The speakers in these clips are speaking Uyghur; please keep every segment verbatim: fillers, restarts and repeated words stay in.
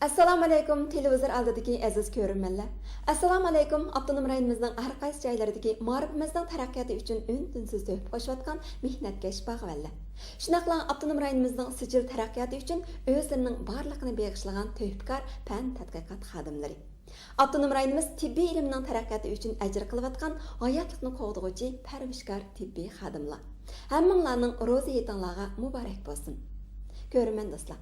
ئەسسالامۇئەلەيكۇم، تېلېۋىزور ئالدىدىكى ئەزىز كۆرۈرمەنلەر. ئەسسالامۇئەلەيكۇم، ئاپتونوم رايونىمىزنىڭ ھەر قايسى جايلىرىدىكى مائارىپىمىزنىڭ تەرەققىياتى ئۈچۈن ئۈن-تىنسىز تۆھپە قوشۇۋاتقان مېھنەتكەش باغۋەنلەر. شۇنداقلا ئاپتونوم رايونىمىزنىڭ سىجىل تەرەققىياتى ئۈچۈن ئۆزلىرىنىڭ بارلىقىنى بېغىشلىغان تۆھپىكار پەن تەتقىقات خادىملىرى. ئاپتونوم رايونىمىز تېببىي ئىلىمنىڭ تەرەققىياتى ئۈچۈن ئەجىر قىلىۋاتقان ھاياتلىقنى قوغدىغۇچى پەرۋىشكار تېببىي خادىملار. ھەممىڭلارنىڭ روزا ھېيتىڭلارغا مۇبارەك بولسۇن. كۆرۈرمەن دوستلار،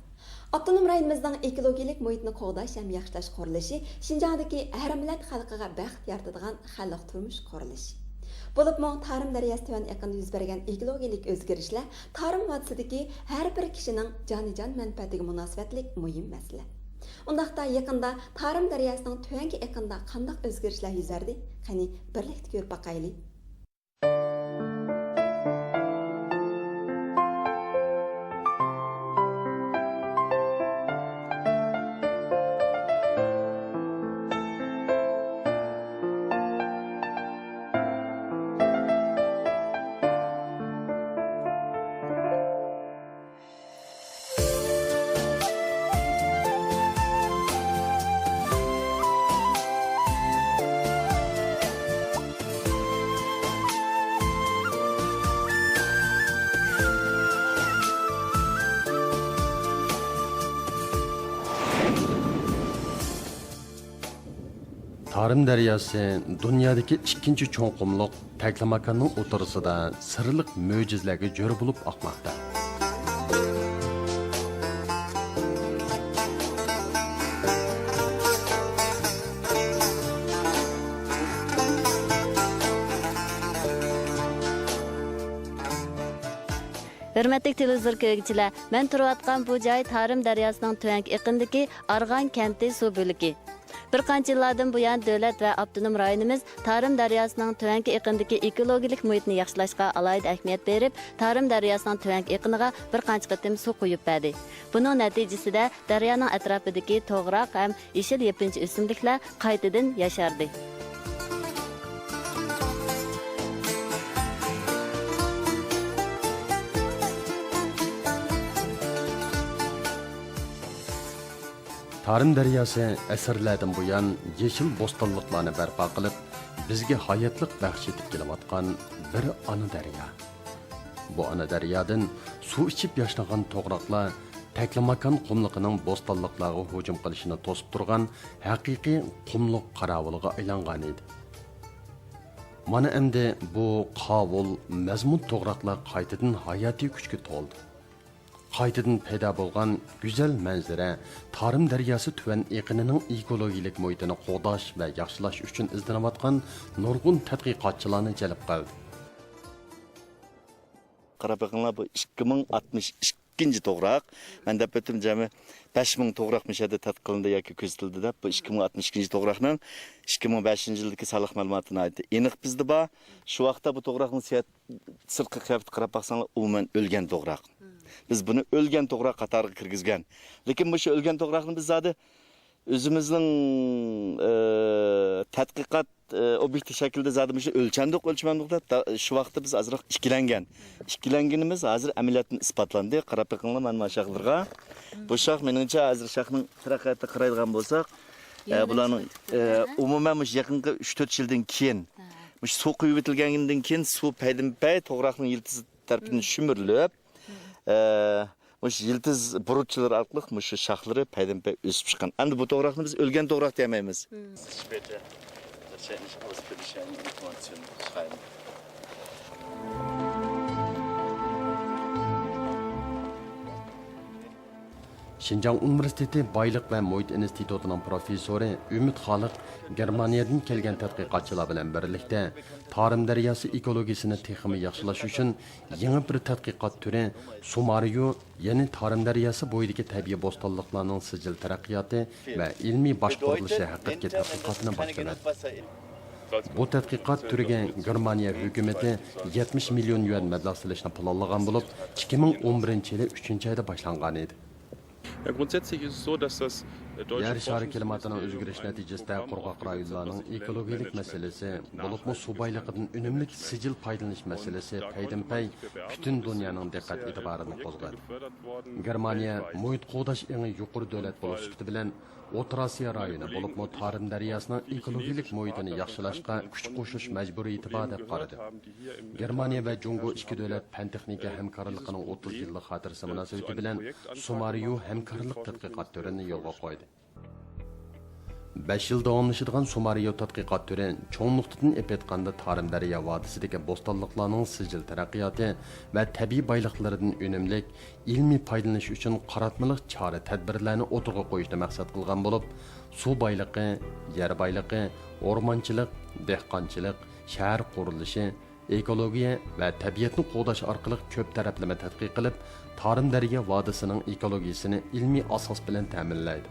ئاپتونوم رايونىمىزنىڭ ئېكولوگىيەلىك مۇھىتنى قوغداش ھەم ياخشىلاش قۇرۇلۇشى شىنجاڭدىكى ھەر مىللەت خەلقىگە بەخت يارىتىدىغان خەلق تۇرمۇش قۇرۇلۇشى. بولۇپمۇ تارىم دەرياسى تۆۋەن ئېقىندا يۈز بەرگەن ئېكولوگىيەلىك ئۆزگىرىشلەر تارىم ۋادىسىدىكى ھەر بىر كىشىنىڭ جانىجان مەنپەئەتىگە مۇناسىۋەتلىك مۇھىم مەسىلە. ئۇنداقتا يېقىندا تارىم دەرياسىنىڭ تۆۋەنكى ئېقىنىدا قانداق ئۆزگىرىشلەر يۈز بەردى؟ قېنى، بىرلىكتە كۆرۈپ باقايلى. تارىم دەرياسى دۇنيادىكى ئىككىنچى چوڭ قۇملۇق تەكلىماكاننىڭ ئوتتۇرىسىدا سىرلىق مۆجىزىلەرگە جۆرە بولۇپ ئاقماقتا. ھۆرمەتلىك تېلېۋىزور كۆرگۈچىلەر، مەن تۇرۇۋاتقان بۇ جاي تارىم دەرياسىنىڭ تۆۋەنكى ئېقىنىدىكى ئارغان كەنتى سۇ بۆلىكى. بىر قانچە يىللاردىن بۇيان، دۆلەت ۋە ئاپتونوم رايونىمىز تارىم دەرياسىنىڭ تۆۋەنكى ئېقىنىدىكى ئېكولوگىيەلىك مۇھىتنى ياخشىلاشقا ئالاھىدە ئەھمىيەت بېرىپ، تارىم دەرياسىنىڭ تۆۋەنكى ئېقىنىغا بىر قانچە قېتىم سۇ قۇيۇپ بەردى. بۇنىڭ نەتىجىسىدە، دەريانىڭ ئەتراپىدىكى توغراق ھەم يېشىل يېپىنچا ئۆسۈملۈكلەر قايتىدىن ياشاردى. تارىم دەرياسى ئەسىرلەردىن بۇيان يېشىل بوستانلىقلارنى بەرپا قىلىپ، بىزگە ھاياتلىق بەخش ئېتىپ كېلىۋاتقان بىر ئانا دەريا. بۇ ئانا دەريادىن سۇ ئىچىپ ياشنىغان توغراقلار تەكلىماكان قۇملۇقىنىڭ بوستانلىقلارغا ھۇجۇم قىلىشىنى توسۇپ تۇرغان ھەقىقىي قۇملۇق قاراۋۇلىغا ئايلانغانىدى. مانا ئەمدى بۇ قاۋۇل، مەزمۇت توغراقلار قايتىدىن ھاياتىي كۈچكە تولدى. قايتىدىن پەيدا بولغان گۈزەل مەنزىرە تارىم دەرياسى تۆۋەن ئېقىنىنىڭ ئېكولوگىيەلىك مۇھىتىنى قوغداش ۋە ياخشىلاش ئۈچۈن ئىزدىنىۋاتقان نۇرغۇن تەتقىقاتچىلارنى جەلپ قىلدى. قاراپ بېقىڭلار، بۇ ئىككى مىڭ ئاتمىش ئىككىنچى توغراق. مەن دەپ ئۆتتۈم، جەمئىي بەش مىڭ توغراق مۇشۇ يەردە تەتقىق قىلىندى ياكى كۆزىتىلدى دەپ. بۇ ئىككى مىڭ ئاتمىش ئىككىنچى توغراقنىڭ ئىككى مىڭ بەشىنچى يىلدىكى سانلىق مەلۇماتى ناھايىتى ئېنىق بىزدە بار. شۇ ۋاقىتتا بۇ توغراقنىڭ سىياھەت سىرتقى قىياپىتىگە قاراپ باقساڭلار، ئومۇمەن ئۆلگەن توغراق. بىز بۇنى ئۆلگەن توغراق قاتارىغا كىرگۈزگەن. لېكىن مۇشۇ ئۆلگەن توغراقنى بىز زادى ئۆزىمىزنىڭ، ئى، تەتقىقات، ئى، ئوبيېكتى شەكلىدە زادى مۇشۇ ئۆلچەمدۇق، ئۆلچىمەمدۇق دەپ، دا-، شۇ ۋاقىتتا بىز ئازراق ئىككىلەنگەن. ئىككىلەنگىنىمىز ھازىر ئەمەلىيەتتىن ئىسپاتلاندى. قاراپ بېقىڭلار مانا شاخلىرىغا. بۇ شاخ، مېنىڭچە، ھازىر شاخنىڭ تەرەققىياتىغا قارايدىغان بولساق، ئى، بۇلارنىڭ، ئى، ئومۇمەن مۇشۇ يېقىنقى ئۈچ تۆت يىلدىن كېيىن، مۇشۇ سۇ قۇيۇۋېتىلگەندىن كېيىن سۇ پەيدىنپەي توغراقنىڭ يىلتىزى تەرىپىدىن شۈمۈرۈلۈپ، ئى، مۇشۇ يىلتىز بۇرۇتچىلىرى ئارقىلىق مۇشۇ شاخلىرى پەيدىنپەي ئۆسۈپ چىققان. ئەمدى بۇ توغراقنى بىز ئۆلگەن توغراق دېيەلمەيمىز. شىنجاڭ ئۇنىۋېرسىتېتى بايلىق ۋە مۇھىت ئىنستىتۇتىنىڭ پروفېسسورى ئۈمىد خالىق گېرمانىيەدىن كەلگەن تەتقىقاتچىلار بىلەن بىرلىكتە تارىم دەرياسى ئېكولوگىيىسىنى تېخىمۇ ياخشىلاش ئۈچۈن يېڭى بىر تەتقىقات تۈرى سۇمارىيو، يەنى تارىم دەرياسى بويىدىكى تەبىئىي بوستانلىقلارنىڭ سىجىل تەرەققىياتى ۋە ئىلمىي باشقۇرۇلۇشى ھەققىدىكى تەتقىقاتىنى باشلىدى. بۇ تەتقىقات تۈرىگە گېرمانىيە ھۆكۈمىتى يەتمىش مىليون يۈەن مەبلەغ سېلىشنى پىلانلىغان بولۇپ، ئىككى مىڭ ئون بىرىنچى يىلى ئۈچىنچى ئايدا باشلانغان ئىدى. Ja, grundsätzlich ist es so, dass das, يەر شارى كىلىماتىنىڭ ئۆزگىرىشى نەتىجىسىدە قۇرغاق رايونلارنىڭ ئېكولوگىيەلىك مەسىلىسى، بولۇپمۇ سۇ بايلىقىدىن ئۈنۈملۈك سىجىل پايدىلىنىش مەسىلىسى پەيدىنپەي پۈتۈن دۇنيانىڭ دىققەت ئېتىبارىنى قوزغىدى. گېرمانىيە مۇھىت قوغداش ئېڭى يۇقىرى دۆلەت بولۇش سۈپىتى بىلەن، ئوتتۇرا ئاسىيا رايونى، بولۇپمۇ تارىم دەرياسىنىڭ ئېكولوگىيەلىك مۇھىتىنى ياخشىلاشقا كۈچ قوشۇش مەجبۇرىيىتى بار دەپ قارىدى. گېرمانىيە ۋە جۇڭگو ئىككى دۆلەت پەن-تېخنىكا ھەمكارلىقىنىڭ ئوتتۇز يىللىق خاتىرىسى مۇناسىۋىتى بىلەن سۇمارىيو ھەمكارلىق تەتقىقات تۈرىنى يولغا قويدى. بەش يىل داۋاملىشىدىغان سۇمارىيو تەتقىقات تۈرى چوڭ نۇقتىدىن ئېلىپ ئېيتقاندا، تارىم دەريا ۋادىسىدىكى بوستانلىقلارنىڭ سىجىل تەرەققىياتى ۋە تەبىئىي بايلىقلىرىدىن ئۈنۈملۈك ئىلمىي پايدىلىنىش ئۈچۈن قاراتمىلىق چارە-تەدبىرلەرنى ئوتتۇرىغا قويۇشنى مەقسەت قىلغان بولۇپ، سۇ بايلىقى، يەر بايلىقى، ئورمانچىلىق، دېھقانچىلىق، شەھەر قۇرۇلۇشى، ئېكولوگىيە ۋە تەبىئەتنى قوغداش ئارقىلىق كۆپ تەرەپلىمە تەتقىق قىلىپ، تارىم دەريا ۋادىسىنىڭ ئېكولوگىيىسىنى ئىلمىي ئاساس بىلەن تەمىنلەيدۇ.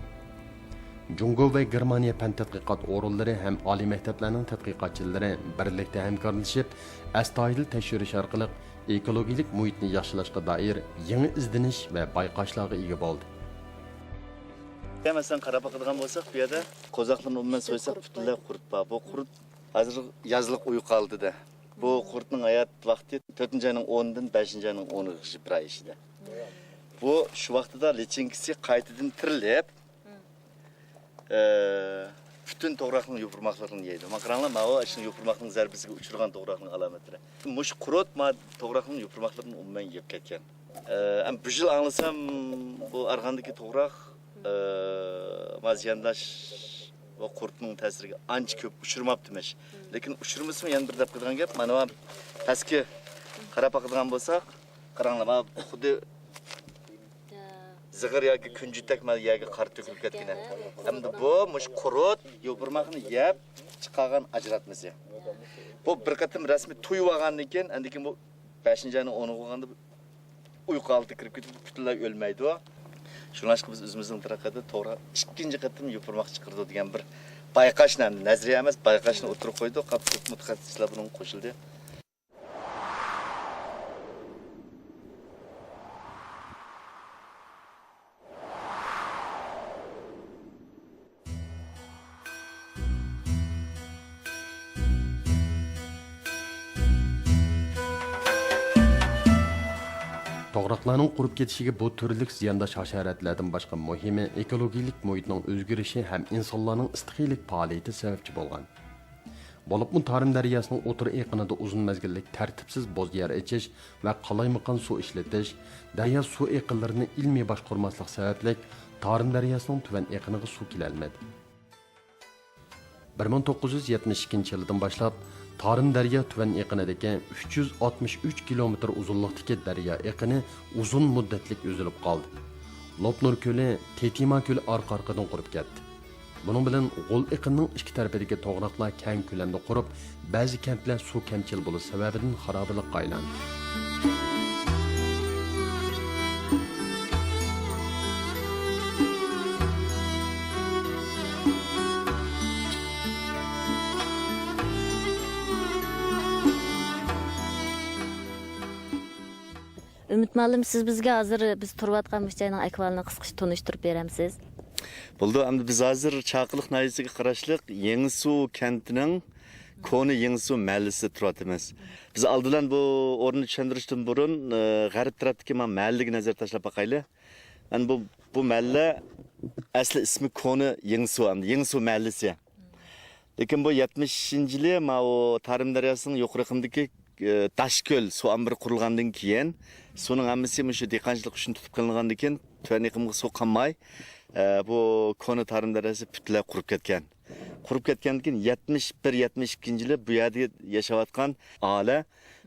جۇڭگو ۋە گېرمانىيە پەن تەتقىقات ئورۇنلىرى ھەم ئالىي مەكتەپلەرنىڭ تەتقىقاتچىلىرى بىرلىكتە ھەمكارلىشىپ، ئەستايىدىل تەكشۈرۈش ئارقىلىق ئېكولوگىيەلىك مۇھىتنى ياخشىلاشقا دائىر يېڭى ئىزدىنىش ۋە بايقاشلارغا ئىگە بولدى. مەسىلەن، قاراپ باقىدىغان بولساق، بۇ يەردە قوزاقلىرىنى ئومۇمەن سويساق، پۈتۈنلەي قۇرت بار. بۇ قۇرت ھازىر يازلىق ئۇيقۇ ھالىتىدە. بۇ قۇرتنىڭ ھايات ۋاقتى تۆتىنچى ئاينىڭ ئونىدىن بەشىنچى ئاينىڭ ئونىغىچە بىر ئاي ئىچىدە. بۇ شۇ ۋاقتىدا لىچىنكىسى قايتىدىن تىرىلىپ، ئى، پۈتۈن توغراقنىڭ يوپۇرماقلىرىنى يەيدۇ. مانا قاراڭلار، ماۋۇ ئاشۇ يوپۇرماقنىڭ زەربىسىگە ئۇچرىغان توغراقنىڭ ئالامەتلىرى. مۇشۇ قۇرت ما توغراقنىڭ يوپۇرماقلىرىنى ئومۇمەن يەپ كەتكەن. ئى، ئەم بۇ يىل ئاڭلىسام، بۇ ئارغاندىكى توغراق، ئى، ما زىيانداش ۋە قۇرتنىڭ تەسىرىگە ئانچە كۆپ ئۇچرىماپتىمىش. لېكىن ئۇچرىمىسىمۇ يەنە بىر دەپ قويىدىغان گەپ، مانا پەسكە قاراپ باقىدىغان بولساق، قاراڭلار، مانا خۇددى زىغىر ياكى كۈنجۈتەك مانا يەرگە قار تۆكۈلۈپ كەتكىنى. ئەمدى بۇ مۇشۇ قۇرت يوپۇرماقنى يەپ چىقارغان ئاجراتمىسى. بۇ بىر قېتىم رەسمىي تويۇۋالغاندىن كېيىن، ئاندىن كېيىن بۇ بەشىنچى ئاينىڭ ئونىغا بولغاندا ئۇيقۇ ھالىتىگە كىرىپ كېتىپ، پۈتۈنلەي ئۆلمەيدۇ. شۇڭلاشقا بىز ئۆزىمىزنىڭ تەرەققىياتىدا توغرا ئىككىنچى قېتىم يوپۇرماق چىقىرىدۇ دېگەن بىر بايقاشنى، ئەمدى نەزەرىيە ئەمەس، بايقاشنى ئوتتۇرىغا قويدۇق. مۇتەخەسسىسلەر بۇنىڭغا قوشۇلدى. توغراقلارنىڭ قۇرۇپ كېتىشىگە بۇ تۈرلۈك زىيانداش ھاشاراتلاردىن باشقا مۇھىمى ئېكولوگىيەلىك مۇھىتنىڭ ئۆزگىرىشى ھەم ئىنسانلارنىڭ ئىستىخىيلىك پائالىيىتى سەۋەبچى بولغان. بولۇپمۇ تارىم دەرياسىنىڭ ئوتتۇرا ئېقىنىدا ئۇزۇن مەزگىللىك تەرتىپسىز بوز يەر ئېچىش ۋە قالايمىقان سۇ ئىشلىتىش، دەريا سۇ ئېقىنلىرىنى ئىلمىي باشقۇرماسلىق سەۋەبلىك، تارىم دەرياسىنىڭ تۆۋەن ئېقىنىغا سۇ كېلەلمىدى. بىر مىڭ توققۇز يۈز يەتمىش ئىككىنچى يىلىدىن باشلاپ، تارىم دەريا تۆۋەن ئېقىنىدىكى ئۈچ يۈز ئاتمىش ئۈچ كىلومېتىر ئۇزۇنلۇقتىكى دەريا ئېقىنى ئۇزۇن مۇددەتلىك ئۈزۈلۈپ قالدى. لوپنۇر كۆلى، تېتىما كۆلى ئارقا-ئارقىدىن قۇرۇپ كەتتى. بۇنىڭ بىلەن غول ئېقىننىڭ ئىككى تەرىپىدىكى توغراقلار كەڭ كۆلەمدە قۇرۇپ، بەزى كەنتلەر سۇ كەمچىل بولۇش سەۋەبىدىن خارابىلىققا ئايلاندى. ئۈمىد مۇئەللىم، سىز بىزگە ھازىر بىز تۇرۇۋاتقان مۇشۇ جاينىڭ ئەھۋالىنى قىسقىچە تونۇشتۇرۇپ بېرەمسىز؟ بولىدۇ، ئەمدى بىز ھازىر چاقىلىق ناھىيەسىگە قاراشلىق يېڭىسۇ كەنتىنىڭ كونا يېڭىسۇ مەھەللىسىدە تۇرۇۋاتىمىز. بىز ئالدىلان بۇ ئورۇننى چۈشەندۈرۈشتىن بۇرۇن، ئە، غەرب تەرەپتىكى مانا مەھەللىگە نەزەر تاشلاپ باقايلى. مانا بۇ، بۇ مەھەللە ئەسلى ئىسمى كونا يېڭىسۇ، ئەمدى يېڭىسۇ مەھەللىسى. لېكىن بۇ يەتمىشىنچى يىلى ماۋۇ تارىم دەرياسىنىڭ يۇقىرى ئېقىمىدىكى، ئە، داشكۆل سۇ ئامبىرى قۇرۇلغاندىن كېيىن، سۇنىڭ ھەممىسى مۇشۇ دېھقانچىلىق ئۈچۈن تۇتۇپ قېلىنغاندىن كېيىن، تۆۋەن ئېقىمغا سۇ قالماي، ئە، بۇ كونا تارىم دەرياسى پۈتۈنلەي قۇرۇپ كەتكەن. قۇرۇپ كەتكەندىن كېيىن، يەتمىش بىر، يەتمىش ئىككىنچى يىلى بۇ يەردە ياشاۋاتقان ئاھالە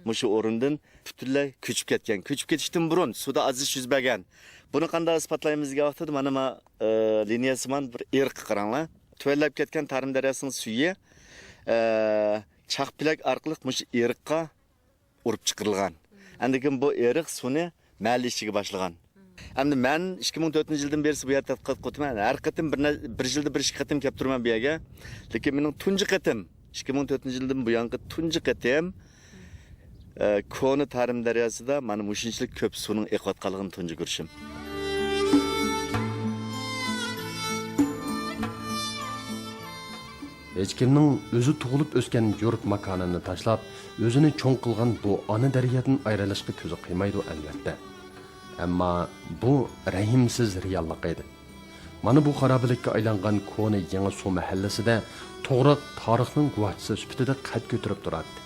مۇشۇ ئورۇندىن پۈتۈنلەي كۆچۈپ كەتكەن. كۆچۈپ كېتىشتىن بۇرۇن سۇدا ئازىيىش يۈز بەرگەن. بۇنى قانداق ئىسپاتلايمىز دېگەن ۋاقىتتا، مانا، ما، ئە، لىنىيەسىمان بىر ئېرىققا قاراڭلار. تۆۋەنلەپ كەتكەن تارىم دەرياسىنىڭ سۈيى، ئە، چاقپەلەك ئارقىلىق مۇشۇ ئېرىققا ئۇرۇپ چىقىرىلغان. ئاندىن كېيىن بۇ ئېرىق سۇنى مەھەللە ئىچىگە باشلىغان. ئەمدى مەن ئىككى مىڭ تۆتىنچى يىلدىن بېرى بۇ يەردە تەتقىقات قىلىۋاتىمەن. ھەر قېتىم بىر نە-، بىر يىلدا بىر ئىككى قېتىم كەپ تۇرىمەن بۇ يەرگە. لېكىن مېنىڭ تۇنجى قېتىم، ئىككى مىڭ تۆتىنچى يىلدىن بۇيانقى تۇنجى قېتىم، ئە، كونا تارىم دەرياسىدا مانا مۇشۇنچىلىك كۆپ سۇنىڭ ئېقىۋاتقانلىقىنى تۇنجى كۆرۈشۈم. ھېچكىمنىڭ ئۆزى تۇغۇلۇپ ئۆسكەن يۇرت ماكانىنى تاشلاپ، ئۆزىنى چوڭ قىلغان بۇ ئانا دەريادىن ئايرىلىشقا كۆزى قىيمايدۇ، ئەلۋەتتە. ئەمما بۇ رەھىمسىز رېئاللىق ئىدى. مانا بۇ خارابىلىككە ئايلانغان كونا يېڭى سۇ مەھەللىسىدە توغراق تارىخنىڭ گۇۋاھچىسى سۈپىتىدە قەد كۆتۈرۈپ تۇراتتى.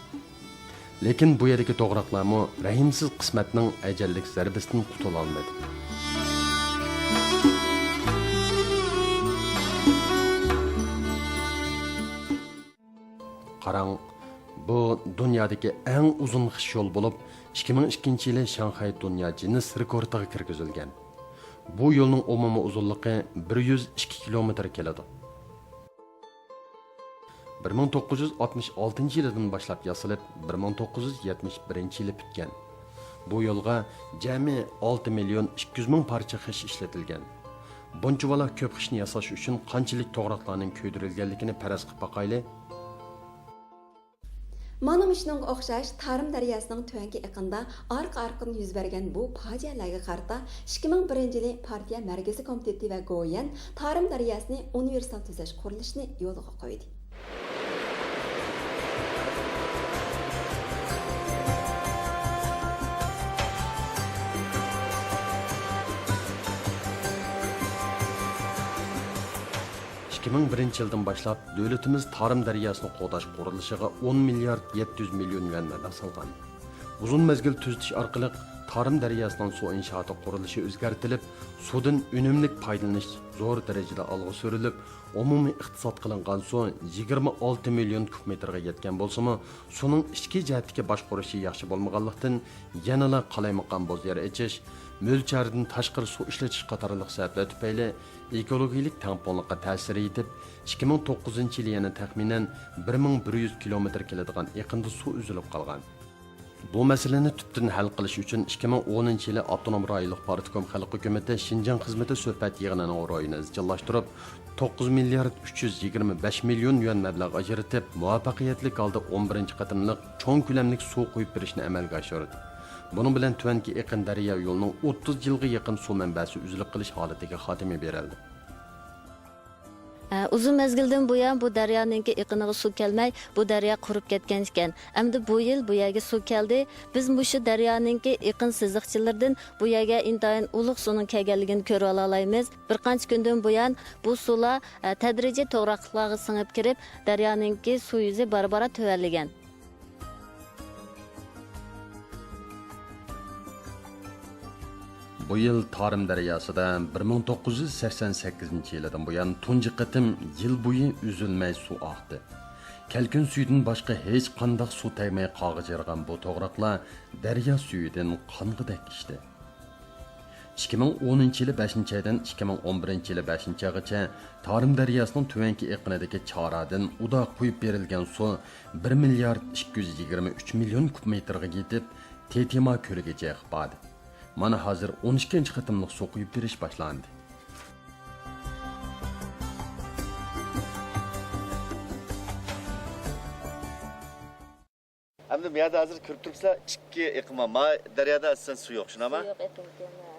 لېكىن بۇ يەردىكى توغراقلارمۇ رەھىمسىز قىسمەتنىڭ ئەجەللىك زەربىسىدىن قۇتۇلالمىدى. قاراڭ، بۇ دۇنيادىكى ئەڭ ئۇزۇن خىش يول بولۇپ، ئىككى مىڭ ئىككىنچى يىلى شاڭخەي دۇنيا جىننېس رېكورتىغا كىرگۈزۈلگەن. بۇ يولنىڭ ئومۇمىي ئۇزۇنلۇقى بىر يۈز ئىككى كىلومېتىر كېلىدۇ. بىر مىڭ توققۇز يۈز ئاتمىش ئالتىنچى يىلىدىن باشلاپ ياسىلىپ، بىر مىڭ توققۇز يۈز يەتمىش بىرىنچى يىلى پۈتكەن. بۇ يولغا جەمئىي ئالتە مىليون ئىككى يۈز مىڭ پارچە خىش ئىشلىتىلگەن. بۇنچىۋالا كۆپ خىشنى ياساش ئۈچۈن قانچىلىك توغراقلارنىڭ كۆيدۈرۈلگەنلىكىنى پەرەز قىلىپ باقايلى. مانا مۇشۇنىڭغا ئوخشاش تارىم دەرياسىنىڭ تۆۋەنكى ئېقىنىدا ئارقا-ئارقىدىن يۈز بەرگەن بۇ پاجىئەلەرگە قارىتا ئىككى مىڭ بىرىنچى يىلى پارتىيە مەركىزىي كومىتېتى ۋە گوۋۇيۈەن تارىم دەرياسىنى ئۇنىۋېرسال تۈزەش قۇرۇلۇشىنى يولغا قويدى. ئىككى مىڭ بىرىنچى يىلدىن باشلاپ دۆلىتىمىز تارىم دەرياسىنى قوغداش قۇرۇلۇشىغا ئون مىليارد يەتتە يۈز مىليون يۈەن مەبلەغ سالغان. ئۇزۇن مەزگىل تۈزىتىش ئارقىلىق تارىم دەرياسىنىڭ سۇ ئىنشائاتى قۇرۇلۇشى ئۆزگەرتىلىپ، سۇدىن ئۈنۈملۈك پايدىلىنىش زور دەرىجىدە ئالغا سۈرۈلۈپ، ئومۇمىي ئىقتىساد قىلىنغان سۇ يىگىرمە ئالتە مىليون كۇب مېتىرغا يەتكەن بولسىمۇ، سۇنىڭ ئىچكى جەھەتتىكى باشقۇرۇشى ياخشى بولمىغانلىقتىن، يەنىلا قالايمىقان بوز يەر ئېچىش، مۆلچەردىن تاشقىرى سۇ ئىشلىتىش قاتارلىق سەۋەبلەر تۈپەيلى ئېكولوگىيىلىك تەڭپۇڭلۇققا تەسىر يېتىپ، ئىككى مىڭ توققۇزىنچى يىلى يەنە تەخمىنەن بىر مىڭ بىر يۈز كىلومېتىر كېلىدىغان ئېقىندا سۇ ئۈزۈلۈپ قالغان. بۇ مەسىلىنى تۈپتىن ھەل قىلىش ئۈچۈن، ئىككى مىڭ ئونىنچى يىلى ئاپتونوم رايونلۇق پارتكوم خەلق ھۆكۈمىتى شىنجاڭ خىزمىتى سۆھبەت يىغىنىنىڭ روھىنى ئىزچىللاشتۇرۇپ، توققۇز مىليارد ئۈچ يۈز يىگىرمە بەش مىليون يۈەن مەبلەغ ئاجرىتىپ، مۇۋەپپەقىيەتلىك ھالدا ئون بىرىنچى قېتىملىق چوڭ كۆلەملىك سۇ قۇيۇپ بېرىشنى ئەمەلگە ئاشۇردى. بۇنىڭ بىلەن تۆۋەنكى ئېقىن دەريا يولىنىڭ ئوتتۇز يىلغا يېقىن سۇ مەنبەسى ئۈزۈلۈپ قېلىش ھالىتىگە خاتىمە بېرىلدى. ئە، ئۇزۇن مەزگىلدىن بۇيان بۇ دەريانىڭكى ئېقىنىغا سۇ كەلمەي، بۇ دەريا قۇرۇپ كەتكەن ئىكەن. ئەمدى بۇ يىل بۇ يەرگە سۇ كەلدى. بىز مۇشۇ دەريانىڭكى ئېقىن سىزىقچىلىرىدىن بۇ يەرگە ئىنتايىن ئۇلۇغ سۇنىڭ كەلگەنلىكىنى كۆرۈۋالالايمىز. بىر قانچە كۈندىن بۇيان بۇ سۇلار، ئە، تەدرىجىي توغراقلىقلارغا سىڭىپ كىرىپ، دەريانىڭكى سۇ يۈزى بارا-بارا تۆۋەنلىگەن. بۇ يىل تارىم دەرياسىدا بىر مىڭ توققۇز يۈز سەكسەن سەككىزىنچى يىلىدىن بۇيان تۇنجى قېتىم يىل بويى ئۈزۈلمەي سۇ ئاقتى. كەلكۈن سۈيىدىن باشقا ھېچقانداق سۇ تەگمەي قاغجىرىغان بۇ توغراقلار دەريا سۈيىدىن قانغۇدەك ئىچتى. ئىككى مىڭ ئونىنچى يىلى بەشىنچى ئايدىن ئىككى مىڭ ئون بىرىنچى يىلى بەشىنچى ئايغىچە تارىم دەرياسىنىڭ تۆۋەنكى ئېقىنىدىكى چارادىن ئۇدا قۇيۇپ بېرىلگەن سۇ بىر مىليارد ئىككى يۈز يىگىرمە ئۈچ مىليون كۇب مېتىرغا يېتىپ، تېتىما كۆلىگىچە ئېقىپ باردى. مانا ھازىر ئون ئىككىنچى قېتىملىق سۇ قۇيۇپ بېرىش باشلاندى. ئەمدى بۇ يەردە ھازىر كۆرۈپ تۇرۇپسىلەر، ئىككى ئېقىم بار. ما دەريادا ئاساسەن سۇ يوق، شۇنداقمۇ؟ سۇ يوق ئېقىمكەن، ھە.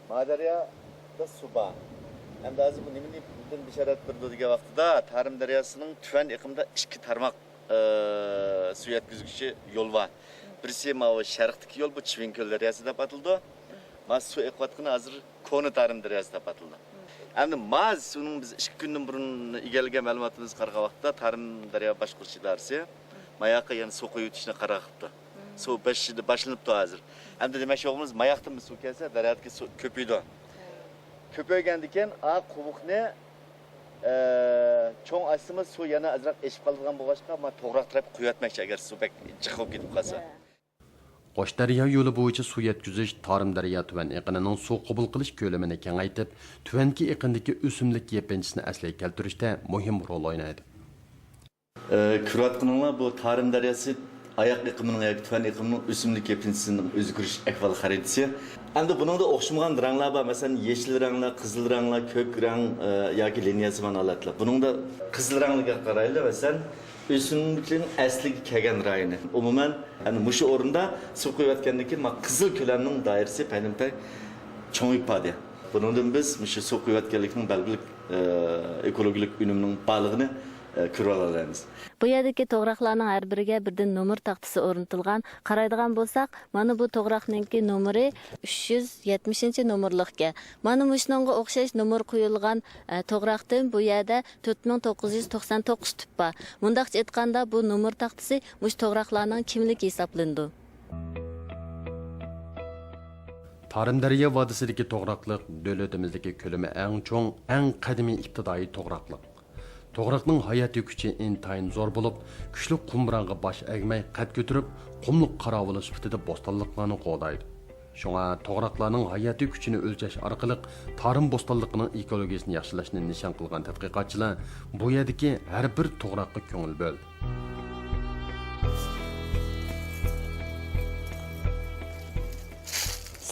ما دەريادا سۇ بار. ئەمدى ھازىر بۇ نېمىدىن بېشارەت بېرىدۇ دېگەن ۋاقتىدا، تارىم دەرياسىنىڭ تۆۋەن ئېقىمدا ئىككى تارماق، ئە، سۇ يەتكۈزگۈچى يول بار. بىرسى ماۋۇ شەرقتىكى يول، بۇ چىۋىنكۆل دەرياسى دەپ ئاتىلىدۇ. ما سۇ ئېقىۋاتقىنى ھازىر كونا تارىم دەرياسى دەپ ئاتىلىدۇ. ئەمدى ما سۇنىڭ بىز ئىككى كۈندىن بۇرۇن ئىگىلىگەن مەلۇماتىمىزغا قارىغان ۋاقىتتا، تارىم دەريا باشقۇرۇش ئىدارىسى ماياققا يەنە سۇ قۇيۇۋېتىشنى قارار قىپتۇ. سۇ بېشىدا باشلىنىپتۇ ھازىر. ئەمدى دېمەكچى بولغىنىمىز، ماياقتىن سۇ كەلسە، دەريادىكى سۇ كۆپىيىدۇ. كۆپەيگەندىكىن، ئا قوۋۇقنى، ئە، چوڭ ئاچسىمۇ، سۇ يەنە ئازراق ئېشىپ قالىدىغان بولغاچقا، ما توغراق تەرەپ قۇيۇۋەتمەكچى، ئەگەر سۇ بەك جىق بولۇپ كېتىپ قالسا. قوش دەريا يولى بويىچە سۇ يەتكۈزۈش تارىم دەريا تۆۋەن ئېقىنىنىڭ سۇ قوبۇل قىلىش كۆلىمىنى كېڭەيتىپ، تۆۋەنكى ئېقىندىكى ئۆسۈملۈك يېپىنچىسىنى ئەسلىگە كەلتۈرۈشتە مۇھىم رول ئوينايدۇ. ئى، كۆرۈۋاتقىنىڭلار بۇ تارىم دەرياسى ئاياغ ئېقىمىنىڭ ياكى تۆۋەن ئېقىمىنىڭ ئۆسۈملۈك يېپىنچىسىنىڭ ئۆزگىرىش ئەھۋال خەرىتىسى. ئەمدى بۇنىڭدا ئوخشىمىغان رەڭلەر بار، مەسىلەن، يېشىل رەڭلەر، قىزىل رەڭلەر، كۆك رەڭ، ئى، ياكى لىنىيەسىمان ھالەتلەر. بۇنىڭدا قىزىل رەڭلىگە قارايلى، مەسىلەن، ئۆسۈملۈكلەرنىڭ ئەسلىگە كەلگەن رايىنى. ئومۇمەن، ئەنە مۇشۇ ئورۇندا سۇ قۇيۇۋەتكەندىن كېيىن، مانا، قىزىل كۆلەمنىڭ دائىرىسى پەينىڭپەي چوڭىيىپ بارىدۇ. بۇنىڭدىن بىز مۇشۇ سۇ قۇيۇۋەتكەنلىكنىڭ بەلگىلىك، ئە، ئېكولوگىيەلىك ئۈنۈمنىڭ بارلىقىنى، ئە، كۆرۈۋالالايمىز. بۇ يەردىكى توغراقلارنىڭ ھەر بىرىگە بىردىن نومۇر تاختىسى ئورنىتىلغان. قارايدىغان بولساق، مانا بۇ توغراقنىڭكى نومۇرى ئۈچ يۈز يەتمىشىنچى نومۇرلۇقكەن. مانا مۇشۇنىڭغا ئوخشاش نومۇر قويۇلغان، ئە، توغراقتىن بۇ يەردە تۆت مىڭ توققۇز يۈز توقسان توققۇز تۈپ بار. مۇنداقچە ئېيتقاندا، بۇ نومۇر تاختىسى مۇشۇ توغراقلارنىڭ كىملىكى ھېسابلىنىدۇ. تارىم دەريا ۋادىسىدىكى توغراقلىق دۆلىتىمىزدىكى كۆلىمى ئەڭ چوڭ، ئەڭ قەدىمىي ئىپتىدائىي توغراقلىق. توغراقنىڭ ھاياتىي كۈچى ئىنتايىن زور بولۇپ، كۈچلۈك قۇم بورانغا باش ئەگمەي قەد كۆتۈرۈپ، قۇملۇق قاراۋۇلى سۈپىتىدە بوستانلىقلارنى قوغدايدۇ. شۇڭا توغراقلارنىڭ ھاياتىي كۈچىنى ئۆلچەش ئارقىلىق تارىم بوستانلىقىنىڭ ئېكولوگىيىسىنى ياخشىلاشنى نىشان قىلغان تەتقىقاتچىلار بۇ يەردىكى ھەر بىر توغراققا كۆڭۈل بۆلدى.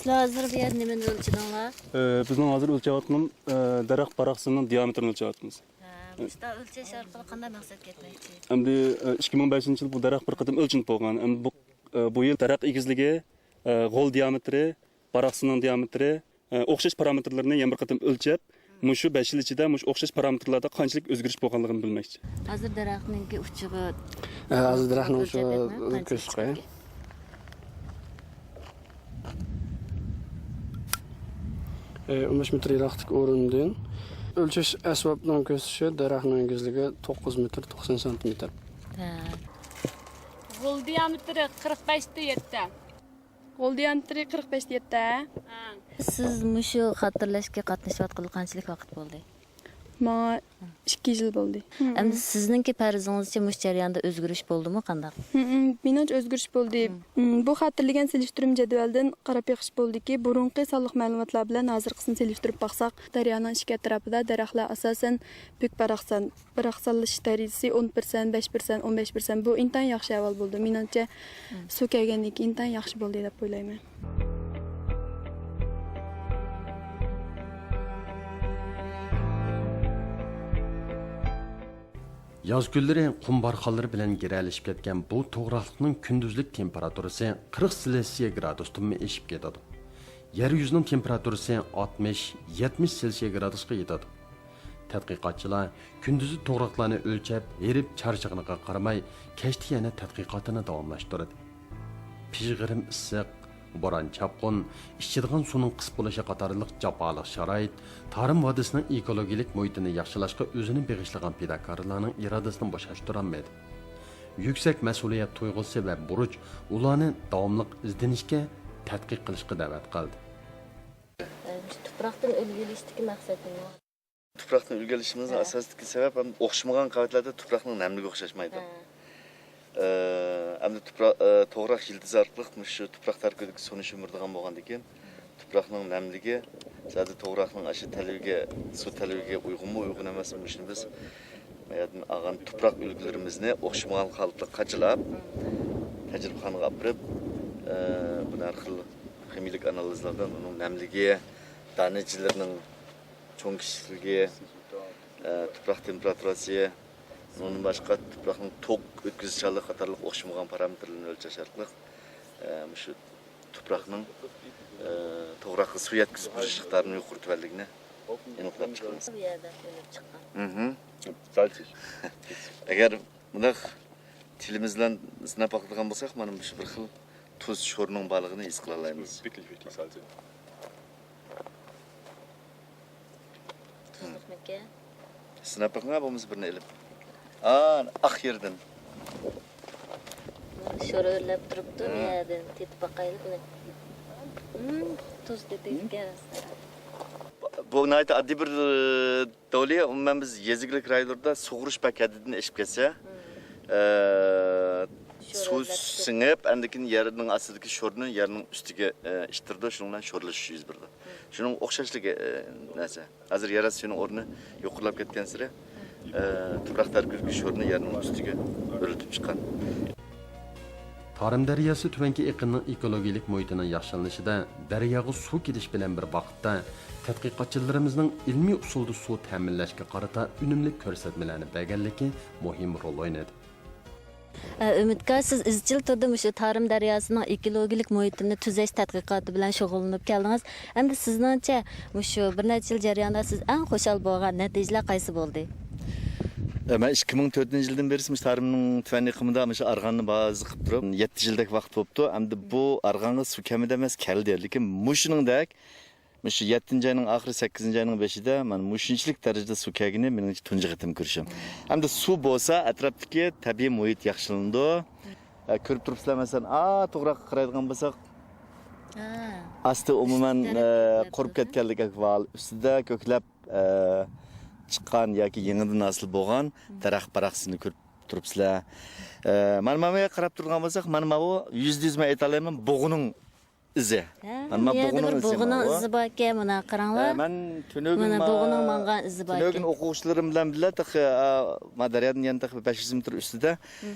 سىلەر ھازىر بۇ يەردە نېمىنى ئۆلچىدىڭلار؟ ئە، بىزنىڭ ھازىر ئۆلچەۋاتقىنىمىز، ئە، دەرەخ باراقسىنىڭ دىيامېتىرىنى ئۆلچەۋاتىمىز. ھە، مۇشۇنداق ئۆلچەش ئارقىلىق قانداق مەقسەتكە يەتمەكچى؟ ئەمدى، ئە، ئىككى مىڭ بەشىنچى يىل بۇ دەرەخ بىر قېتىم ئۆلچىنىپ بولغان. ئەمدى بۇ، ئە، بۇ يىل دەرەخ ئېگىزلىكى، ئە، غول دىيامېتىرى، باراقسىنىڭ دىيامېتىرى، ئە، ئوخشاش پارامېتىرلىرىنى يەنە بىر قېتىم ئۆلچەپ، مۇشۇ بەش يىل ئىچىدە مۇشۇ ئوخشاش پارامېتىرلاردا قانچىلىك ئۆزگىرىش بولغانلىقىنى بىلمەكچى. ھازىر دەرەخنىڭكى ئۇچىغا ھە، ھازىر دەرەخنىڭ ئۇچىغا ئۆلچەپ بېقىڭ، قانچە كۆرسىتىپ قوياي. ئە، ئون بەش مېتىر يىراقتىكى ئورۇندىن ئۆلچەش ئەسۋابىنىڭ كۆرسىتىشى دەرەخنىڭ ئېگىزلىكى توققۇز مېتىر توقسان سانتىمېتىر. ھە. غول دىيامېتىرى قىرىق بەشتە يەتتە. غول دىيامېتىرى قىرىق بەشتە يەتتە. ھە. سىز مۇشۇ خاتىرىلەشكە قاتنىشىۋاتقىلى قانچىلىك ۋاقىت بولدى؟ ماڭا ئىككى يىل بولدى. ئەمدى سىزنىڭكى پەرىزىڭىزچە مۇشۇ جەرياندا ئۆزگىرىش بولدىمۇ، قانداق؟ مېنىڭچە ئۆزگىرىش بولدى. بۇ خاتىرىلىگەن سېلىشتۇرما جەدۋەلدىن قاراپ بېقىش بولدىكى، بۇرۇنقى سانلىق مەلۇماتلار بىلەن ھازىرقىسىنى سېلىشتۇرۇپ باقساق، دەريانىڭ ئىچكى ئەتراپىدا دەرەخلەر ئاساسەن بۈك باراقسان، باراقسانلىشىش دەرىجىسى ئون پىرسەنت، بەش پىرسەنت، ئون بەش پىرسەنت، بۇ ئىنتايىن ياخشى ئەھۋال بولدى. مېنىڭچە، سۇ كەلگەندىن كېيىن ئىنتايىن ياخشى بولدى دەپ ئويلايمەن. ياز كۈنلىرى قۇم بارخانلىرى بىلەن گىرەلىشىپ كەتكەن بۇ توغراقلىقنىڭ كۈندۈزلۈك تېمپېراتۇرىسى قىرىق سېلسىيە گرادۇستىنمۇ ئېشىپ كېتىدۇ. يەر يۈزىنىڭ تېمپېراتۇرىسى ئاتمىش، يەتمىش سېلسىيە گرادۇسقا يېتىدۇ. تەتقىقاتچىلار كۈندۈزى توغراقلارنى ئۆلچەپ، ھېرىپ چارچىغىنىغا قارىماي، كەچتە يەنە تەتقىقاتىنى داۋاملاشتۇرىدۇ. پىژغىرىم ئىسسىق، بوران-چاپقۇن، ئىچىدىغان سۇنىڭ قىس بولۇشى قاتارلىق جاپالىق شارائىت تارىم ۋادىسىنىڭ ئېكولوگىيىلىك مۇھىتىنى ياخشىلاشقا ئۆزىنى بېغىشلىغان پىداكارلارنىڭ ئىرادىسىنى بوشاشتۇرالمىدى. يۈكسەك مەسئۇلىيەت تۇيغۇسى ۋە بۇرچ ئۇلارنى داۋاملىق ئىزدىنىشكە، تەتقىق قىلىشقا دەۋەت قىلدى. تۇپراقتىن ئۈلگە ئېلىشتىكى مەقسەت نېمە؟ تۇپراقتىن ئۈلگە ئېلىشىمىزنىڭ ھە. ئاساسىدىكى سەۋەب ھەم ئوخشىمىغان قەۋەتلەردە تۇپراقنىڭ نەملىكى ئوخشاشمايدۇ. ھە. ئە، ئەمدى تۇپراق، ئە، توغراق يىلتىزى ئارقىلىق مۇشۇ تۇپراق تەركىبىدىكى سۇنى شۈمۈرىدىغان بولغاندىكىن، تۇپراقنىڭ نەملىكى زادى توغراقنىڭ ئاشۇ تەلىپىگە، سۇ تەلىپىگە ئۇيغۇنمۇ، ئۇيغۇن ئەمەسمۇ، مۇشۇنى بىز بۇ يەردىن ئالغان تۇپراق ئۈلگىلىرىمىزنى ئوخشىمىغان ھالەتتە قاچىلاپ، تەجرىبىخانىغا ئاپىرىپ، ئە، بۇنى ھەر خىل خىمىيىلىك ئانالىزلاردىن ئۇنىڭ نەملىكى، دانىچىلىرىنىڭ چوڭ كىچىكلىكى، ئە، تۇپراق تېمپېراتۇرىسى، ئۇنىڭدىن باشقا تۇپراقنىڭ توك ئۆتكۈزۈشچانلىقى قاتارلىق ئوخشىمىغان پارامېتىرلارنى ئۆلچەش ئارقىلىق، ئە، مۇشۇ تۇپراقنىڭ، ئە، توغراققا سۇ يەتكۈزۈپ بېرىش ئىقتىدارىنىڭ يۇقىرى تۆۋەنلىكىنى ئېنىقلاپ چىقىمىز. بۇ يەردە ئۈنۈپ چىققان. مھم. ئەگەر بۇنداق تىلىمىز بىلەن سىناپ باقىدىغان بولساق، مانا مۇشۇ بىر خىل تۇز شورىنىڭ بارلىقىنى ھېس قىلالايمىز. Wirklich, wirklich salzig. تۇزلۇقمىكەن؟ سىناپ بېقىڭا، بولمىسا بىرنى ئېلىپ. ئا، ئاق يېرىدىن. شور ئۆرلەپ تۇرۇپتۇ، ھە. بۇ يەردىن تېتىپ باقايلى بۇنى. ھىم، تۇز تېتىيدىكەن. بۇ ناھايىتى ئاددىي بىر، ئە، دولى. ئومۇمەن بىز يېزا ئىگىلىك رايونلىرىدا سۇغۇرۇش بەك ھەددىدىن ئېشىپ كەتسە، ئە، سۇ سىڭىپ، ئاندىن كېيىن يەرنىڭ ئاستىدىكى شورنى يەرنىڭ ئۈستىگە، ئە، ئىتتىرىدۇ، شۇنىڭ بىلەن شورلىشىش يۈز بېرىدۇ. شۇنىڭ ئوخشاشلىقى، ئە، نەرسە. ھازىر يەر ئاستى سۈيىنىڭ ئورنى يۇقىرىلاپ كەتكەنسېرى، ئە، تۇپراق تەركىبىدىكى شورنى يەرنىڭ ئۈستىگە ئۆرلىتىپ چىققان. تارىم دەرياسى تۆۋەنكى ئېقىننىڭ ئېكولوگىيىلىك مۇھىتىنىڭ ياخشىلىنىشىدا دەرياغا سۇ كېلىش بىلەن بىر ۋاقىتتا تەتقىقاتچىلىرىمىزنىڭ ئىلمىي ئۇسۇلدا سۇ تەمىنلەشكە قارىتا ئۈنۈملۈك كۆرسەتمىلەرنى بەرگەنلىكى مۇھىم رول ئوينىدى. ئە، ئۈمىدكار، سىز ئىزچىل تۈردە مۇشۇ تارىم دەرياسىنىڭ ئېكولوگىيىلىك مۇھىتىنى تۈزەش تەتقىقاتى بىلەن شۇغۇللىنىپ كەلدىڭىز. ئەمدى سىزنىڭچە، مۇشۇ بىر نەچچە يىل جەريانىدا سىز ئەڭ خۇشال بولغان نەتىجىلەر قايسى بولدى؟ ئە، مەن ئىككى مىڭ تۆتىنچى يىلدىن بېرى مۇشۇ تارىمنىڭ تۈۋەن ئېقىمىدا مۇشۇ ئارغاننى بازا قىلىپ تۇرۇپ، يەتتە يىلدەك ۋاقىت بوپتۇ. ئەمدى بۇ ئارغانغا سۇ كەمىدى ئەمەس، كەلدى. لېكىن مۇشۇنىڭدەك، مۇشۇ يەتتىنچى ئاينىڭ ئاخىرى، سەككىزىنچى ئاينىڭ بېشىدا مانا مۇشۇنچىلىك دەرىجىدە سۇ كەلگىنى مېنىڭچە تۇنجى قېتىم كۆرۈشۈم. ئەمدى سۇ بولسا، ئەتراپتىكى تەبىئىي مۇھىت ياخشىلىنىدۇ. ئە، كۆرۈپ تۇرۇپسىلەر، مەسىلەن، ئا، توغراققا قارايدىغان بولساق، ھا. ئاستى ئومۇمەن، ئۈستىدە ئە، قۇرۇپ كەتكەنلىك ئەھۋال، ئۈستىدە كۆكلەپ، ئە، چىققان ياكى يېڭىدىن ھاسىل بولغان دەرەخ-باراقسىنى كۆرۈپ تۇرۇپسىلەر. ئە، مانا، مانا بۇ يەرگە قاراپ تۇرىدىغان بولساق، مانا، مانا بۇ يۈزدە يۈز مەن ئېيتالايمەن، بۇغىنىڭ ئىزى. ھە، مانا، مانا بۇ يەردە بۇغىنىڭ بىر ئىزى، بۇغىنىڭ مانا بۇ. ئىزى باركەن، مانا قاراڭلار. ئە، مەن تۈنۈگۈن مانا ما-، بۇغىنىڭ ماڭغان ئىزى باركەن. تۈنۈگۈن ئوقۇغۇچىلىرىم بىلەن بىللە تېخى، ئە، ما دەريادىن يەنە تېخى بەش يۈز مېتىر ئۈستىدە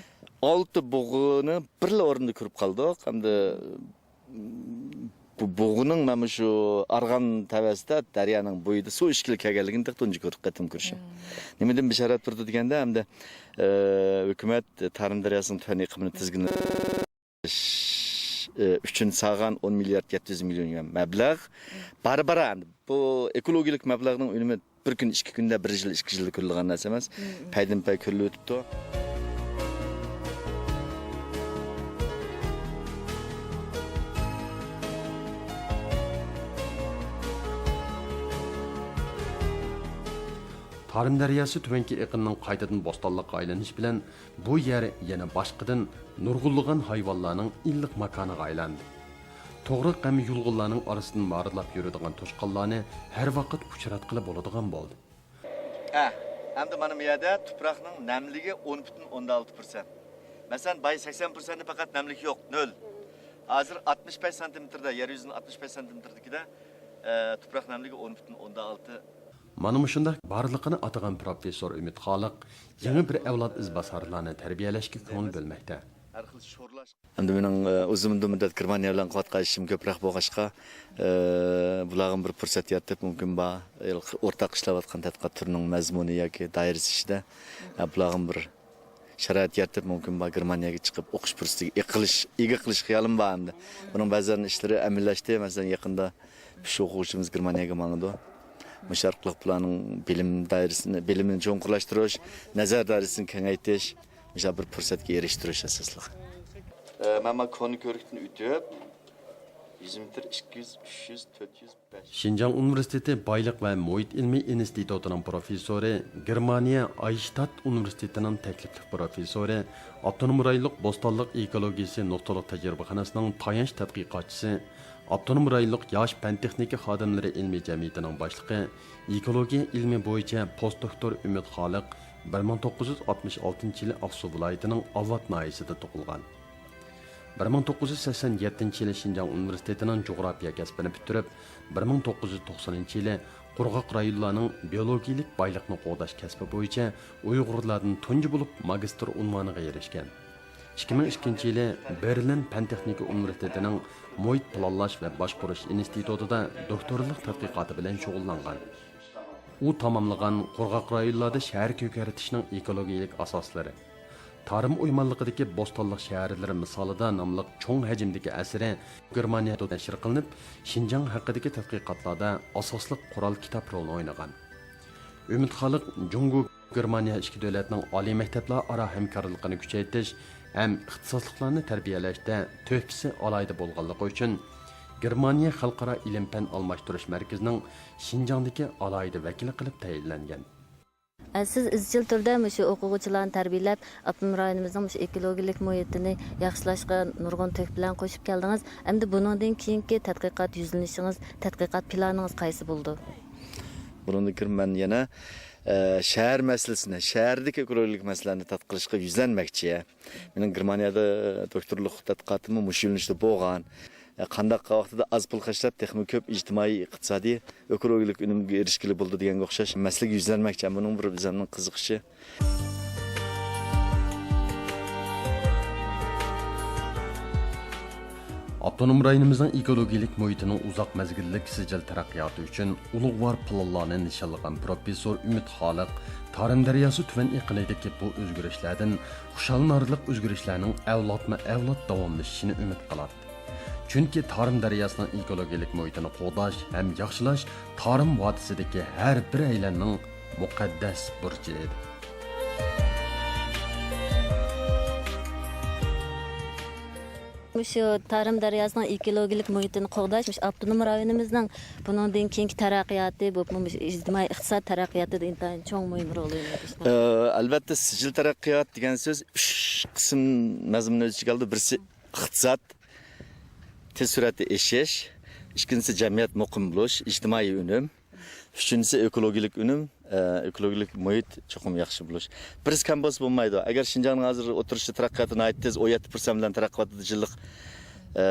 ئالتە بۇغىنى بىرلا ئورۇندا كۆرۈپ قالدۇق. ئەمدى بۇ بۇغىنىڭ مانا شۇ ئارغان تەۋەسىدە دەريانىڭ بويىدا سۇ ئىچكىلى كەلگەنلىكىنى تېخى تۇنجى كۆر-، قېتىم كۆرۈشۈم. نېمىدىن بېشارەت بېرىدۇ دېگەندە، ئەمدى، ئە، ھۆكۈمەت تارىم دەرياسىنىڭ تۆۋەن ئېقىمىنى تىزگىنلەش، ئە، ئۈچۈن سالغان ئون مىليارد يەتتە يۈز مىليون يۈەن مەبلەغ بارا-بارا، ئەمدى بۇ ئېكولوگىيەلىك مەبلەغنىڭ ئۈنۈمى بىر كۈن، ئىككى كۈندە، بىر يىل، ئىككى يىلدا كۆرۈلىدىغان نەرسە ئەمەس. مم. پەيدىنپەي كۆرۈلۈۋېتىپتۇ. تارىم دەرياسى تۆۋەنكى ئېقىننىڭ قايتىدىن بوستانلىققا ئايلىنىشى بىلەن، بۇ يەر يەنە باشقىدىن نۇرغۇنلىغان ھايۋانلارنىڭ ئىللىق ماكانىغا ئايلاندى. توغراق ھەم يۇلغۇنلارنىڭ ئارىسىدىن مارىدلاپ يۈرىدىغان توشقانلارنى ھەر ۋاقىت ئۇچراتقىلى بولىدىغان بولدى. ھە، ئەمدى مانا بۇ يەردە تۇپراقنىڭ نەملىكى ئون پۈتۈن ئوندىن ئالتە پىرسەنت. مەسىلەن، بايا سەكسەن پىرسەنتتە پەقەت نەملىك يوق، نۆل. ھازىر ئاتمىش بەش سانتىمېتىردا، يەر يۈزىنىڭ ئاتمىش بەش سانتىمېتىردىكىدە، ئە، تۇپراق نەملىكى ئون پۈتۈن ئوندىن ئالتە. مانا مۇشۇنداق بارلىقىنى ئاتىغان پروفېسسور ئۈمىد خالىق يېڭى بىر ئەۋلاد ئىزباسارلارنى تەربىيەلەشكە كۆڭۈل بۆلمەكتە. ھەر خىل شورلاش. ئەمدى مېنىڭ، ئە، ئۇزۇن مۇددەت گېرمانىيە بىلەن قىلىۋاتقان ئىشىم كۆپرەك بولغاچقا، ئە، بۇلارغا بىر پۇرسەت يارىتىپ، مۇمكىن بار، ئورتاق ئىشلەۋاتقان تەتقىقات تۈرىنىڭ مەزمۇنى ياكى دائىرىسى ئىچىدە، ئە، بۇلارغا بىر شارائىت يارىتىپ، مۇمكىن بار گېرمانىيەگە چىقىپ ئوقۇش پۇرسىتىگە ئىگە قىلىش، ئىگە قىلىش خىيالىم بار ئەمدى. بۇنىڭ بەزى ئىشلىرى ئەمەلىيلەشتى. مەسىلەن، يېقىندا ئۈچ ئوقۇغۇچىمىز گېرمانىيەگە ماڭىدۇ. مۇشۇ ئارقىلىق بۇلارنىڭ بىلىم دائىرىسىنى، بىلىمىنى چوڭقۇرلاشتۇرۇش، نەزەر دائىرىسىنى كېڭەيتىش، مۇشۇ بىر پۇرسەتكە ئېرىشتۈرۈش ئاساسلىق. ئە، مەن ما كونا كۆۋرۈكتىن ئۆتۈپ، يۈز مېتىر، ئىككى يۈز، ئۈچ يۈز، تۆت يۈز، بەش يۈز. شىنجاڭ ئۇنىۋېرسىتېتى بايلىق ۋە مۇھىت ئىلمىي ئىنستىتۇتىنىڭ پروفېسسورى، گېرمانىيە ئايشتات ئۇنىۋېرسىتېتىنىڭ تەكلىپلىك پروفېسسورى، ئاپتونوم رايونلۇق بوستانلىق ئېكولوگىيىسى نۇقتىلىق تەجرىبىخانىسىنىڭ تايانچ تەتقىقاتچىسى، ئاپتونوم رايونلۇق ياش پەن-تېخنىكا خادىملىرى ئىلمىي جەمئىيىتىنىڭ باشلىقى، ئېكولوگىيە ئىلمى بويىچە پوست دوكتور ئۈمىد خالىق بىر مىڭ توققۇز يۈز ئاتمىش ئالتىنچى يىلى ئاقسۇ ۋىلايىتىنىڭ ئاۋات ناھىيەسىدە تۇغۇلغان. بىر مىڭ توققۇز يۈز سەكسەن يەتتىنچى يىلى شىنجاڭ ئۇنىۋېرسىتېتىنىڭ جۇغراپىيە كەسپىنى پۈتتۈرۈپ، بىر مىڭ توققۇز يۈز توقسىنىنچى يىلى قۇرغاق رايونلارنىڭ بىيولوگىيىلىك بايلىقنى قوغداش كەسپى بويىچە ئۇيغۇرلاردىن تۇنجى بولۇپ ماگىستىر ئۇنۋانىغا ئېرىشكەن. ئىككى مىڭ ئىككىنچى يىلى بېرلىن پەن-تېخنىكا ئۇنىۋېرسىتېتىنىڭ مۇھىت پىلانلاش ۋە باشقۇرۇش ئىنستىتۇتىدا دوكتورلۇق تەتقىقاتى بىلەن شۇغۇللانغان. ئۇ تاماملىغان قۇرغاق رايونلاردا شەھەر كۆكەرتىشنىڭ ئېكولوگىيىلىك ئاساسلىرى، تارىم ئويمانلىقىدىكى بوستانلىق شەھەرلىرى مىسالىدا ناملىق چوڭ ھەجىمدىكى ئەسىرى گېرمانىيەدە نەشر قىلىنىپ، شىنجاڭ ھەققىدىكى تەتقىقاتلاردا ئاساسلىق قورال كىتاب رولىنى ئوينىغان. ئۈمىد خالىق جۇڭگو گېرمانىيە ئىككى دۆلەتنىڭ ئالىي مەكتەپلەر ئارا ھەمكارلىقىنى كۈچەيتىش ھەم ئىختىساسلىقلارنى تەربىيەلەشتە تۆھپىسى ئالاھىدە بولغانلىقى ئۈچۈن، گېرمانىيە خەلقئارا ئىلىم-پەن ئالماشتۇرۇش مەركىزىنىڭ شىنجاڭدىكى ئالاھىدە ۋەكىلى قىلىپ تەيىنلەنگەن. سىز ئىزچىل تۈردە مۇشۇ ئوقۇغۇچىلارنى تەربىيەلەپ، ئاپتونوم رايونىمىزنىڭ مۇشۇ ئېكولوگىيەلىك مۇھىتىنى ياخشىلاشقا نۇرغۇن تۆھپە بىلەن قوشۇپ كەلدىڭىز. ئەمدى بۇنىڭدىن كېيىنكى تەتقىقات يۈزلىنىشىڭىز، تەتقىقات پىلانىڭىز قايسى بولىدۇ؟ بۇنىڭدىن كېيىن مەن يەنە، ئە، شەھەر مەسىلىسىنى، شەھەردىكى ئېكولوگىيەلىك مەسىلىلەرنى تەتقىق قىلىشقا يۈزلەنمەكچى. مېنىڭ گېرمانىيەدە دوكتورلۇق تەتقىقاتىممۇ مۇشۇ يۆنىلىشتە بولغان. قانداق ۋاقتىدا ئاز پۇل خەجلەپ، تېخىمۇ كۆپ ئىجتىمائىي، ئىقتىسادىي، ئېكولوگىيەلىك ئۈنۈمگە ئېرىشكىلى بولىدۇ دېگەنگە ئوخشاش مەسىلىگە يۈزلەنمەكچى. بۇنىڭ بىر ئۆزۈمنىڭ قىزىقىشى. ئاپتونوم رايونىمىزنىڭ ئېكولوگىيەلىك مۇھىتىنىڭ ئۇزاق مەزگىللىك سىجىل تەرەققىياتى ئۈچۈن ئۇلۇغۋار پىلانلارنى نىشانلىغان پروفېسسور ئۈمىد خالىق تارىم دەرياسى تۆۋەن ئېقىنىدىكى بۇ ئۆزگىرىشلەردىن خۇشاللىنارلىق ئۆزگىرىشلەرنىڭ ئەۋلادمۇ ئەۋلاد داۋاملىشىشىنى ئۈمىد قىلاتتى. چۈنكى تارىم دەرياسىنىڭ ئېكولوگىيەلىك مۇھىتىنى قوغداش ھەم ياخشىلاش تارىم ۋادىسىدىكى ھەر بىر ئەيلەننىڭ مۇقەددەس بۇرچى ئىدى. مۇشۇ تارىم دەرياسىنىڭ ئېكولوگىيەلىك مۇھىتىنى قوغداش، مۇشۇ ئاپتونوم رايونىمىزنىڭ بۇنىڭدىن كېيىنكى تەرەققىياتى، بولۇپمۇ مۇشۇ ئىجتىمائىي ئىقتىساد تەرەققىياتىدا ئىنتايىن چوڭ مۇھىم رول ئوينايدۇ. ئە، ئەلۋەتتە، سىجىل تەرەققىيات دېگەن سۆز ئۈچ قىسىم مەزمۇننى ئۆز ئىچىگە ئالىدۇ. بىرسى ئىقتىساد، تېز سۈرئەتتە ئېشىش، ئىككىنچىسى جەمئىيەت مۇقىم بولۇش، ئىجتىمائىي ئۈنۈم، ئۈچىنچىسى ئېكولوگىيەلىك ئۈنۈم، ئە، ئېكولوگىيەلىك مۇھىت چوقۇم ياخشى بولۇش. بىرسى كەم بولسا بولمايدۇ. ئەگەر شىنجاڭنىڭ ھازىر ئوتتۇرىچە تەرەققىياتى ناھايىتى تېز، ئون يەتتە پىرسەنت بىلەن تەرەققىي قىلىۋاتىدۇ، يىللىق، ئە،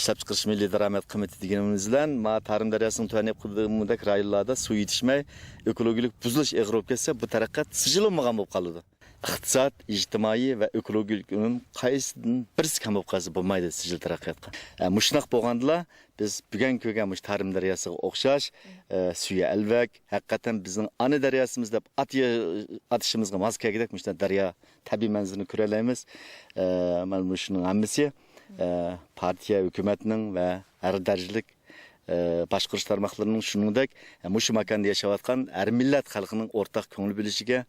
ئىشلەپچىقىرىش مىللىي دارامەت قىممىتى دېگىنىمىز بىلەن، ما تارىم دەرياسىنىڭ تۆۋەن يېقىنىدەك رايونلاردا سۇ يېتىشمەي، ئېكولوگىيەلىك بۇزۇلۇش ئېغىر بولۇپ كەتسە، بۇ تەرەققىيات سىجىللانمىغان بولۇپ قالىدۇ. ئىقتىساد، ئىجتىمائىي ۋە ئېكولوگىيەلىك ئۈنۈم قايسىدىن بىرسى كەم بولۇپ قالسا بولمايدۇ سىجىل تەرەققىياتقا. ئە، مۇشۇنداق بولغاندىلا، بىز بۈگۈن كۆرگەن مۇشۇ تارىم دەرياسىغا ئوخشاش، ئە، سۈيى ئەلۋەك، ھەقىقەتەن بىزنىڭ ئانا دەرياسىمىز دەپ ئات-، ئاتىشىمىزغا ماس كەلگۈدەك مۇشۇنداق دەريا تەبىئىي مەنزىرىنى كۆرەلەيمىز. ئە، مانا مۇشۇنىڭ ھەممىسى، ئە، پارتىيە، ھۆكۈمەتنىڭ ۋە ھەر دەرىجىلىك ئە، باشقۇرۇش تارماقلىرىنىڭ، شۇنىڭدەك، ئە، مۇشۇ ماكاندا ياشاۋاتقان ھەر مىللەت خەلقىنىڭ ئورتاق كۆڭۈل بۆلۈشىگە،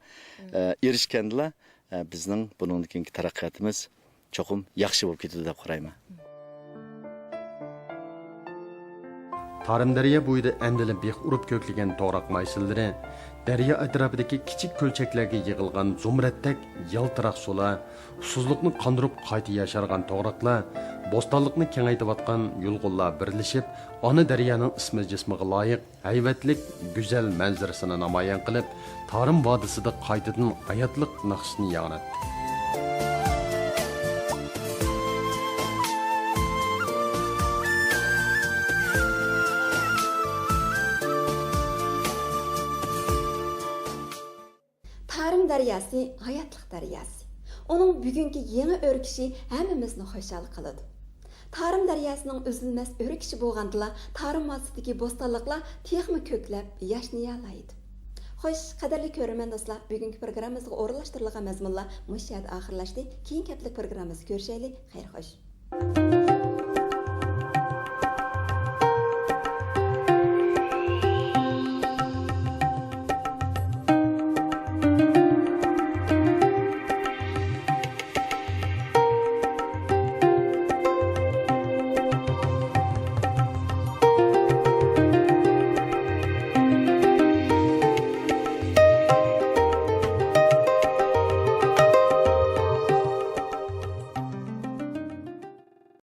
ئە، ئېرىشكەندىلا، ئە، بىزنىڭ بۇنىڭدىن كېيىنكى تەرەققىياتىمىز چوقۇم ياخشى بولۇپ كېتىدۇ دەپ قارايمەن. تارىم دەريا بويىدا ئەمدىلا بىخ ئۇرۇپ كۆكلىگەن توغراق مايسىلىرى، دەريا ئەتراپىدىكى كىچىك كۆلچەكلەرگە يىغىلغان زۇمرەتتەك يالتىراق سۇلار، ئۇسسۇزلۇقنى قاندۇرۇپ قايتا ياشارغان توغراقلار، بوستانلىقنى كېڭەيتىۋاتقان يۇلغۇنلار بىرلىشىپ، ئانا دەريانىڭ ئىسمى جىسمىغا لايىق ھەيۋەتلىك، گۈزەل مەنزىرىسىنى نامايان قىلىپ، تارىم ۋادىسىدا قايتىدىن ھاياتلىق ناخشىسىنى ياڭراتتى. تارىم دەرياسى ھاياتلىق دەرياسى. ئۇنىڭ بۈگۈنكى يېڭى ئۆركىشى ھەممىمىزنى خۇشال قىلىدۇ. تارىم دەرياسىنىڭ ئۈزۈلمەس ئۆركىشى بولغاندىلا، تارىم ۋادىسىدىكى بوستانلىقلار تېخىمۇ كۆكلەپ، ياشنىيالايدۇ. خوش، قەدىرلىك كۆرۈرمەن دوستلار، بۈگۈنكى پروگراممىمىزغا ئورۇنلاشتۇرۇلغان مەزمۇنلار مۇشۇ يەردە ئاخىرلاشتى. كېيىنكى ھەپتىلىك پروگراممىمىزدا كۆرۈشەيلى. خەير خوش.